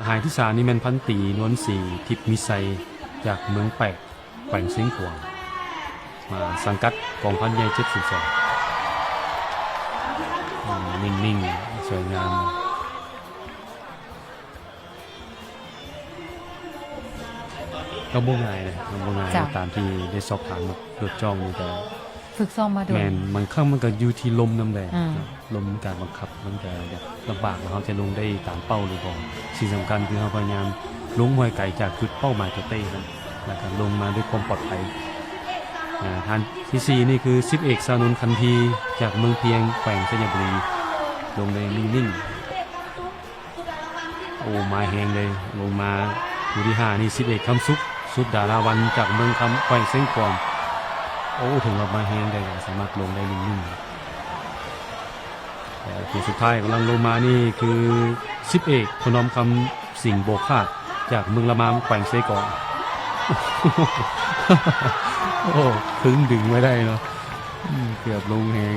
ທ້າຍທີສາມນີ້ແມ່ນພັນຕີ ນວນສີ ທິບມີໄຊ ຈາກເມືອງແປກ ແຂວງຊຽງຂວາງ ມາສັງກັດກອງພັນໃຫຍ່ເຈັດສູນສອງ. ອືມ ນິ່ງໆ ສວຍງາມ. ກໍບໍ່ງ່າຍເດ້ ກໍບໍ່ງ່າຍ ເຈົ້າ ຕາມທີ່ໄດ້ສອບຖາມນາຍກຈ້ອງນີ້ກໍຝຶກຊ້ອມມາດົນ. ແມ່ນ ບາງຄັ້ງມັນກໍຢູ່ທີ່ລົມນຳແຫຼະ ອືມ ລົມການບັງຄັບ ມັນກໍແບບລຳບາກວ່າເຮົາຈະລົງໄດ້ຕາມເປົ້າຫຼືບໍ່. ສິ່ງສຳຄັນຄືເຮົາພະຍາຍາມລົງຫ້ວຍໄກຈາກຈຸດເປົ້າໝາຍຕົວເຕະຫັ້ນ ແລ້ວກໍລົງມາດ້ວຍຄວາມປອດໄພ. ອາ ທ່ານທີສີ່ນີ້ຄື ສິບເອກ ຊານົນ ຄັນທີ ຈາກເມືອງພຽງ ແຂວງໄຊຍະບູລີ ລົງໄດ້ນິ່ງໆ. ໂອ້ ມາແຮງເລີຍ ລົງມາ. ຜູ້ທີຫ້ານີ້ ສິບເອກ ຄຳສຸກ ສຸດດາລາວັນ ຈາກເມືອງຄຳ ແຂວງຊຽງຂວາງ. ໂອ້ ເຖິງວ່າມາແຮງໄດ້ ກໍສາມາດລົງໄດ້ນິ່ງໆ. ແຕ່ຜູ້ສຸດທ້າຍກຳລັງລົງມານີ້ຄື ສິບເອກ ພະນອມຄຳ ສິງໂບຄາດ ຈາກເມືອງລະມາມ ແຂວງເຊກອງ. ໂອ້ ຄຶງດຶງໄວ້ໄດ້ເນາະ. ອືມ ເກືອບລົງແຮງ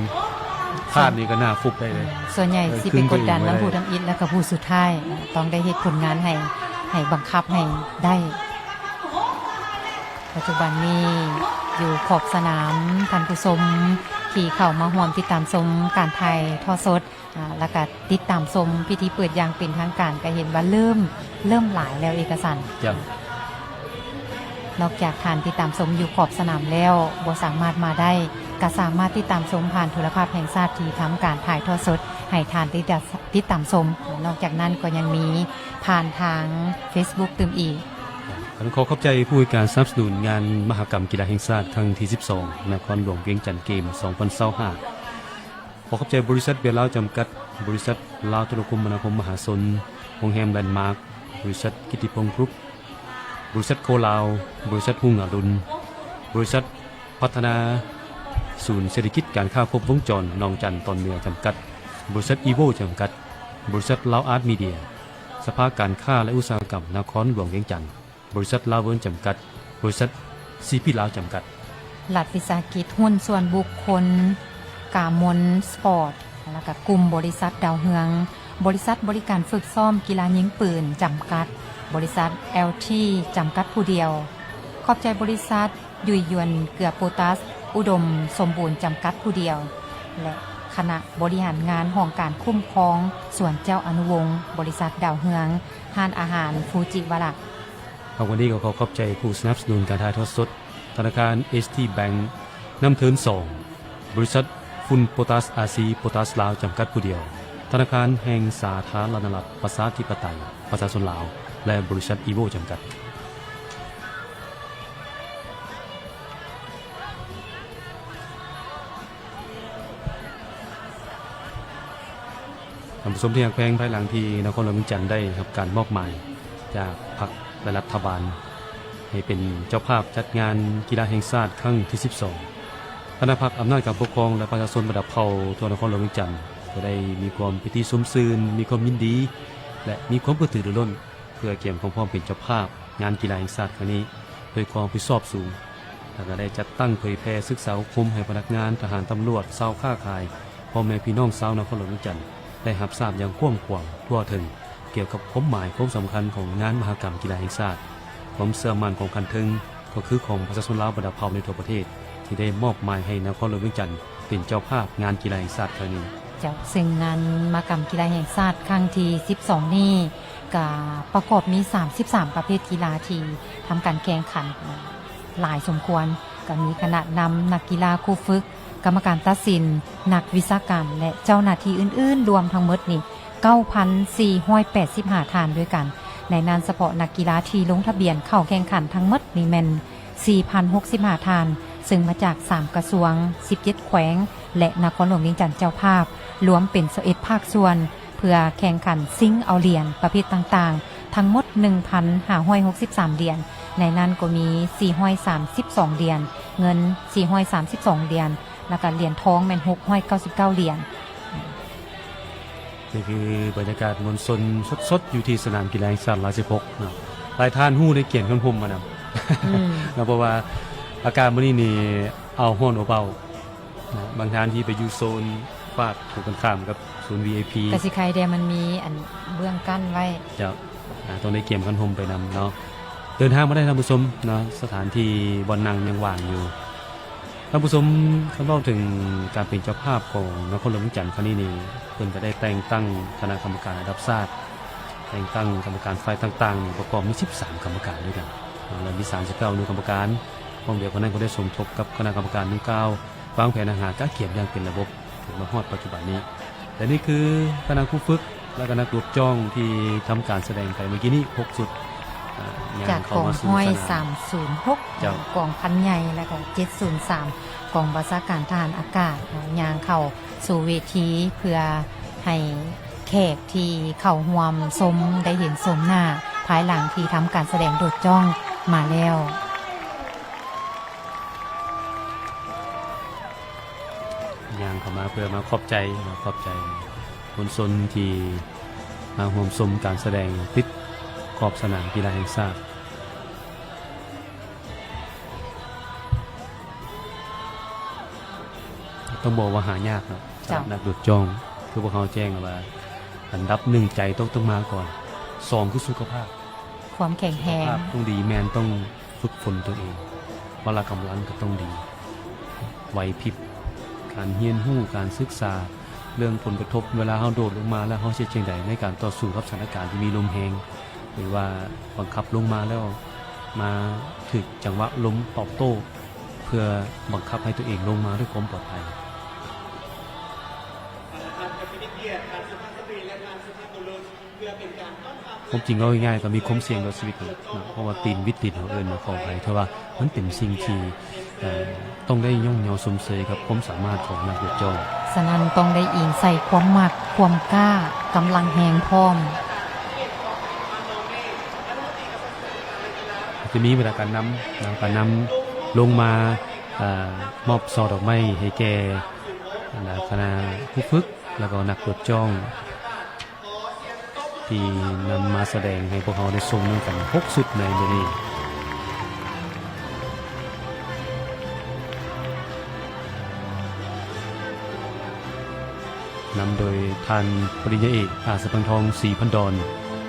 ພາດນີ້ກໍໜ້າຟຸບໄດ້ເລີຍ. ສ່ວນໃຫຍ່ ເອີ ຊິໄປກົດດັນນຳຜູ້ທຳອິດ ແລ້ວກໍຜູ້ສຸດທ້າຍ ຕ້ອງໄດ້ເຮັດຜົນງານໃຫ້ ໃຫ້ບັງຄັບໃຫ້ໄດ້. ປັດຈຸບັນນີ້ຢູ່ຂອບສະໜາມ ທ່ານຜູ້ຊົມທີ່ເຂົ້າມາຮ່ວມຕິດຕາມຊົມການຖ່າຍທອດສົດ ອາ ແລ້ວກະຕິດຕາມຊົມພິທີເປີດຢ່າງເປັນທາງການ ກະເຫັນວ່າເລີ່ມ ເລີ່ມຫຼາຍແລ້ວ ເອກະສັນ. ເຈົ້າ. ນອກຈາກທ່ານຕິດຕາມຊົມຢູ່ຂອບສະໜາມແລ້ວ ບໍ່ສາມາດມາໄດ້ ກະສາມາດຕິດຕາມຊົມຜ່ານໂທລະພາບແຫ່ງຊາດທີ່ທຳການຖ່າຍທອດສົດໃຫ້ທ່ານໄດ້ຕິດຕາມຊົມ. ນອກຈາກນັ້ນກໍຍັງມີຜ່ານທາງເຟສບຸກຕື່ມອີກ. ເຈົ້າ. ຂໍຂອບໃຈຜູ້ໃຫ້ການສະໜັບສະໜູນງານມະຫະກຳກິລາແຫ່ງຊາດຄັ້ງທີສິບສອງ ນະຄອນຫຼວງວຽງຈັນເກມ ສອງພັນຊາວຫ້າ. ຂໍຂອບໃຈບໍລິສັດເບຍລາວຈຳກັດ, ບໍລິສັດລາວໂທລະຄົມມະນາຄົມມະຫາຊົນ, ໂຮງແຮມແລນມາກ, ບໍລິສັດກິດຕິພົງກຣຸບ, ບໍລິສັດໂຄລາວ, ບໍລິສັດຮຸ່ງອາລຸນ, ບໍລິສັດພັດທະນາສູນເສດຖະກິດການຄ້າຄົບວົງຈອນໜອງຈັນຕອນເໜືອຈຳກັດ, ບໍລິສັດອີໂວຈຳກັດ, ບໍລິສັດລາວອາດມີເດຍ, ສະພາການຄ້າ ແລະ ອຸດສາຫະກຳນະຄອນຫຼວງວຽງຈັນ. ບໍລິສັດລາວເວີນຈຳກັດ, ບໍລິສັດຊີພີລາວຈຳກັດ. ລັດວິສາຫະກິດຫຸ້ນສ່ວນບຸກຄົນ ກາມົນສະປອດ ແລ້ວກະກຸ່ມບໍລິສັດດາວເຮືອງ, ບໍລິສັດບໍລິການຝຶກຊ້ອມກິລາຍິງປືນຈຳກັດ, ບໍລິສັດແອລທີຈຳກັດຜູ້ດຽວ. ຂອບໃຈບໍລິສັດ ຍຸຍຢວນເກືອໂປຕາສ ອຸດົມສົມບູນຈຳກັດຜູ້ດຽວ ແລະ ຄະນະບໍລິຫານງານຫ້ອງການຄຸ້ມຄອງສວນເຈົ້າອະນຸວົງ, ບໍລິສັດດາວເຮືອງ, ຮ້ານອາຫານຟູຈິວາລະ. ທາງວັນນີ້ກໍຂໍຂອບໃຈຜູ້ສະໜັບສະໜູນການຖ່າຍທອດສົດ ທະນາຄານເອສທີແບັງ ນ້ຳເທີນສອງ, ບໍລິສັດຝຸ່ນໂປຕາສອາຊີ ໂປຕາສລາວຈຳກັດຜູ້ດຽວ, ທະນາຄານແຫ່ງສາທາລະນະລັດ ປະຊາທິປະໄຕ ປະຊາຊົນລາວ ແລະ ບໍລິສັດອີໂວຈຳກັດ. ທ່ານຜູ້ຊົມທີ່ຮັກແພງ, ພາຍຫຼັງທີ່ນະຄອນຫຼວງວຽງຈັນໄດ້ຮັບການມອບໝາຍຈາກພັກ ແລະ ລັດຖະບານ ໃຫ້ເປັນເຈົ້າພາບຈັດງານກິລາແຫ່ງຊາດຄັ້ງທີສິບສອງ, ຄະນະພັກອຳນາດການປົກຄອງ ແລະ ປະຊາຊົນບັນດາເຜົ່າທົ່ວນະຄອນຫຼວງວຽງຈັນ ກໍໄດ້ມີຄວາມປີຕິຊົມຊື່ນ, ມີຄວາມຍິນດີ ແລະ ມີຄວາມກະຕືລືລົ້ນ ເພື່ອກຽມຄວາມພ້ອມເປັນເຈົ້າພາບງານກິລາແຫ່ງຊາດຄັ້ງນີ້ ດ້ວຍຄວາມຮັບຜິດຊອບສູງ ແລະ ກໍໄດ້ຈັດຕັ້ງເຜີຍແຜ່ສຶກສາອົບຮົມໃຫ້ພະນັກງານ, ທະຫານ, ຕຳຫຼວດ, ຊາວຄ້າຂາຍ, ພໍ່ແມ່ພີ່ນ້ອງຊາວນະຄອນຫຼວງວຽງຈັນ ໄດ້ຮັບຊາບຢ່າງກວ້າງຂວາງທົ່ວເຖິງ ກ່ຽວກັບຄວາມໝາຍຄວາມສຳຄັນຂອງງານມະຫະກຳກິລາແຫ່ງຊາດ. ຄວາມເຊື່ອໝັ້ນຂອງຂັ້ນເທິງ ກໍຄືຂອງປະຊາຊົນລາວບັນດາເຜົ່າໃນທົ່ວປະເທດ ທີ່ໄດ້ມອບໝາຍໃຫ້ນະຄອນຫຼວງວຽງຈັນເປັນເຈົ້າພາບງານກິລາແຫ່ງຊາດຄັ້ງນີ້. ເຈົ້າ, ເຊິ່ງງານມະຫະກຳກິລາແຫ່ງຊາດຄັ້ງທີສິບສອງນີ້ ກະປະກອບມີສາມສິບສາມປະເພດກິລາທີ່ທຳການແຂ່ງຂັນຫຼາຍສົມຄວນ, ກະມີຄະນະນຳ, ນັກກິລາ, ຄູຝຶກ, ກຳມະການຕັດສິນ, ນັກວິຊາການ ແລະ ເຈົ້າໜ້າທີ່ອື່ນໆ ລວມທັງໝົດນີ້ ເກົ້າພັນສີ່ຮ້ອຍແປດສິບຫ້າທ່ານດ້ວຍກັນ. ໃນນັ້ນສະເພາະນັກກິລາທີ່ລົງທະບຽນເຂົ້າແຂ່ງຂັນທັງໝົດນີ້ແມ່ນ ສີ່ພັນຫົກສິບຫ້າທ່ານ, ເຊິ່ງມາຈາກສາມກະຊວງ, ສິບເຈັດແຂວງ ແລະ ນະຄອນຫຼວງວຽງຈັນເຈົ້າພາບ, ລວມເປັນຊາວເອັດພາກສ່ວນ ເພື່ອແຂ່ງຂັນຊິງເອົາຫຼຽນປະເພດຕ່າງໆ ທັງໝົດໜຶ່ງພັນຫ້າຮ້ອຍຫົກສິບສາມຫຼຽນ, ໃນນັ້ນກໍມີສີ່ຮ້ອຍສາມສິບສອງຫຼຽນເງິນ, ສີ່ຮ້ອຍສາມສິບສອງຫຼຽນ ແລ້ວກະຫຼຽນທອງແມ່ນຫົກຮ້ອຍເກົ້າສິບເກົ້າຫຼຽນ. ນີ້ຄືບັນຍາກາດມວນຊົນສົດໆ ຢູ່ທີ່ສະໜາມກິລາແຫ່ງຊາດລາວສິບຫົກເນາະ. ຫຼາຍທ່ານຮູ້ໄດ້ກຽນຄົນຮົ່ມມານຳ ອືມ ເນາະ, ເພາະວ່າອາກາດມື້ນີ້ນີ້ ເອົາຮ້ອນອົບເອົາເນາະ. ບາງທ່ານທີ່ໄປຢູ່ໂຊນຟາກກົງກັນຂ້າມກັບໂຊນ ວີໄອພີ ກະຊິໄຄແດ່ ມັນມີອັນເບື້ອງກັ້ນໄວ້. ເຈົ້າ. ຕ້ອງໄດ້ກຽມຄັນຮົ່ມໄປນຳເນາະ. ເດີນທາງມາໄດ້ທ່ານຜູ້ຊົມເນາະ, ສະຖານທີ່ບ່ອນນັ່ງຍັງວ່າງຢູ່. ທ່ານຜູ້ຊົມ, ຄັນເວົ້າເຖິງການເປັນເຈົ້າພາບຂອງນະຄອນຫຼວງວຽງຈັນຄັ້ງນີ້ນີ້ ເພິ່ນກໍໄດ້ແຕ່ງຕັ້ງຄະນະກຳມະການລະດັບຊາດ, ແຕ່ງຕັ້ງກຳມະການຝ່າຍຕ່າງໆ ປະກອບມີສິບສາມກຳມະການດ້ວຍກັນເນາະ ແລະ ມີສາມສິບເກົ້າອະນຸກຳມະການ. ພ້ອມດຽວກັນນັ້ນກໍໄດ້ສົມທົບກັບຄະນະກຳມະການດັ່ງກ່າວ ວາງແຜນ ແລະ ຫາກະກຽມຢ່າງເປັນລະບົບ ຈົນມາຮອດປັດຈຸບັນນີ້. ແລະ ນີ້ຄືຄະນະຄູຝຶກ ແລະ ກະນັກລົບຈ້ອງທີ່ທຳການສະແດງໄປເມື່ອກີ້ນີ້ ຫົກຊຸດ ອາ ຍ່າງເຂົ້າມາສູ່ສະໜາມ ຈາກກອງຮ້ອຍສາມສູນຫົກ ເຈົ້າ ກອງພັນໃຫຍ່ ແລະ ກະເຈັດສູນສາມ ກອງບັນຊາການທະຫານອາກາດ ຍ່າງເຂົ້າສູ່ເວທີ ເພື່ອໃຫ້ແຂກທີ່ເຂົ້າຮ່ວມຊົມໄດ້ເຫັນໂສມໜ້າ ພາຍຫຼັງທີ່ທຳການສະແດງໂດດຈ້ອງມາແລ້ວ. ຍ່າງເຂົ້າມາເພື່ອມາຂອບໃຈ ມາຂອບໃຈມວນຊົນທີ່ມາຮ່ວມຊົມການສະແດງຕິດຂອບສະໜາມກິລາແຫ່ງຊາດ. ຕ້ອງບອກວ່າຫາຍາກເນາະ ເຈົ້າ ສຳລັບນັກໂດດຈ້ອງ. ຄືພວກເຮົາແຈ້ງວ່າ ອັນດັບໜຶ່ງໃຈຕ້ອງ ຕ້ອງມາກ່ອນ, ສອງຄືສຸຂະພາບ ຄວາມແຂງແຮງ ສຸຂະພາບຕ້ອງດີ ແມ່ນຕ້ອງຝຶກຝົນຕົວເອງ, ພະລະກຳລັງກໍຕ້ອງດີ, ໄຫວພິບ, ການຮຽນຮູ້, ການສຶກສາ, ເລື່ອງຜົນກະທົບເວລາເຮົາໂດດລົງມາແລ້ວ ເຮົາຊິເຮັດຈັ່ງໃດໃນການຕໍ່ສູ້ກັບສະຖານະການທີ່ມີລົມແຮງ ຫຼືວ່າບັງຄັບລົງມາແລ້ວມາຖືກຈັງຫວະລົມຕອບໂຕ້ ເພື່ອບັງຄັບໃຫ້ຕົວເອງລົງມາດ້ວຍຄວາມປອດໄພ. ຄວາມຈິງເວົ້າງ່າຍໆ ກໍມີຄວາມສ່ຽງຕໍ່ຊີວິດເນາະ ເພາະວ່າຕີນວິດດິນ ເຮົາເອີ້ນວ່າ ຂໍອະໄພ ແຕ່ວ່າມັນເປັນສິ່ງທີ່ ເອີ ຕ້ອງໄດ້ຍ້ອງຍໍຊົມເຊີຍກັບຄວາມສາມາດຂອງນັກໂດດຈ້ອງ. ສະນັ້ນຕ້ອງໄດ້ອີງໃສ່ຄວາມມັກ, ຄວາມກ້າ, ກຳລັງແຮງພ້ອມ. ຈະມີບັນດາການນຳ ນຳການນຳລົງມາ ເອີ ມອບຊ່ອດອກໄມ້ໃຫ້ແກ່ບັນດາຄະນະຄູຝຶກ ແລ້ວກໍນັກໂດດຈ້ອງ ທີ່ນຳມາສະແດງໃຫ້ພວກເຮົາໄດ້ຊົມນຳກັນ ຫົກຊຸດໃນມື້ນີ້ ນຳໂດຍທ່ານປະລິນຍາເອກ ອາດສະພັງທອງ ສີພັນດອນ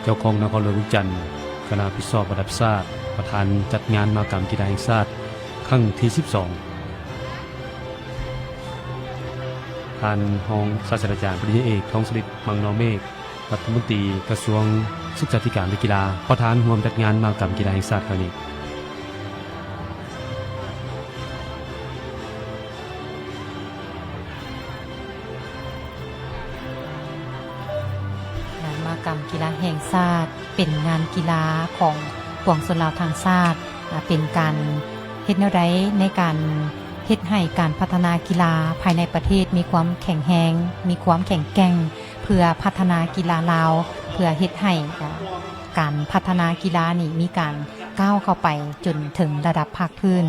ເຈົ້າຄອງນະຄອນຫຼວງວຽງຈັນ, ຄະນະຮັບຜິດຊອບລະດັບຊາດ, ປະທານຈັດງານມະຫະກຳກິລາແຫ່ງຊາດຄັ້ງທີສິບສອງ. ທ່ານຮອງສາດສະດາຈານ ປະລິນຍາເອກ ທອງສະລິດ ມັງນໍເມກ ລັດຖະມົນຕີກະຊວງສຶກສາທິການ ແລະ ກິລາ, ປະທານຮ່ວມຈັດງານມະຫະກຳກິລາແຫ່ງຊາດຄັ້ງນີ້. ງານມະຫະກຳກິລາແຫ່ງຊາດ ເປັນງານກິລາຂອງປວງຊົນລາວທັງຊາດ, ອາ, ເປັນການເຮັດແນວໃດໃນການເຮັດໃຫ້ການພັດທະນາກິລາພາຍໃນປະເທດມີຄວາມແຂງແຮງ, ມີຄວາມແຂງແກ່ງ, ເພື່ອພັດທະນາກິລາລາວ, ເພື່ອເຮັດໃຫ້, ອາ, ການພັດທະນາກິລານີ້ມີການກ້າວເຂົ້າໄປຈົນເຖິງລະດັບພາກພື້ນ.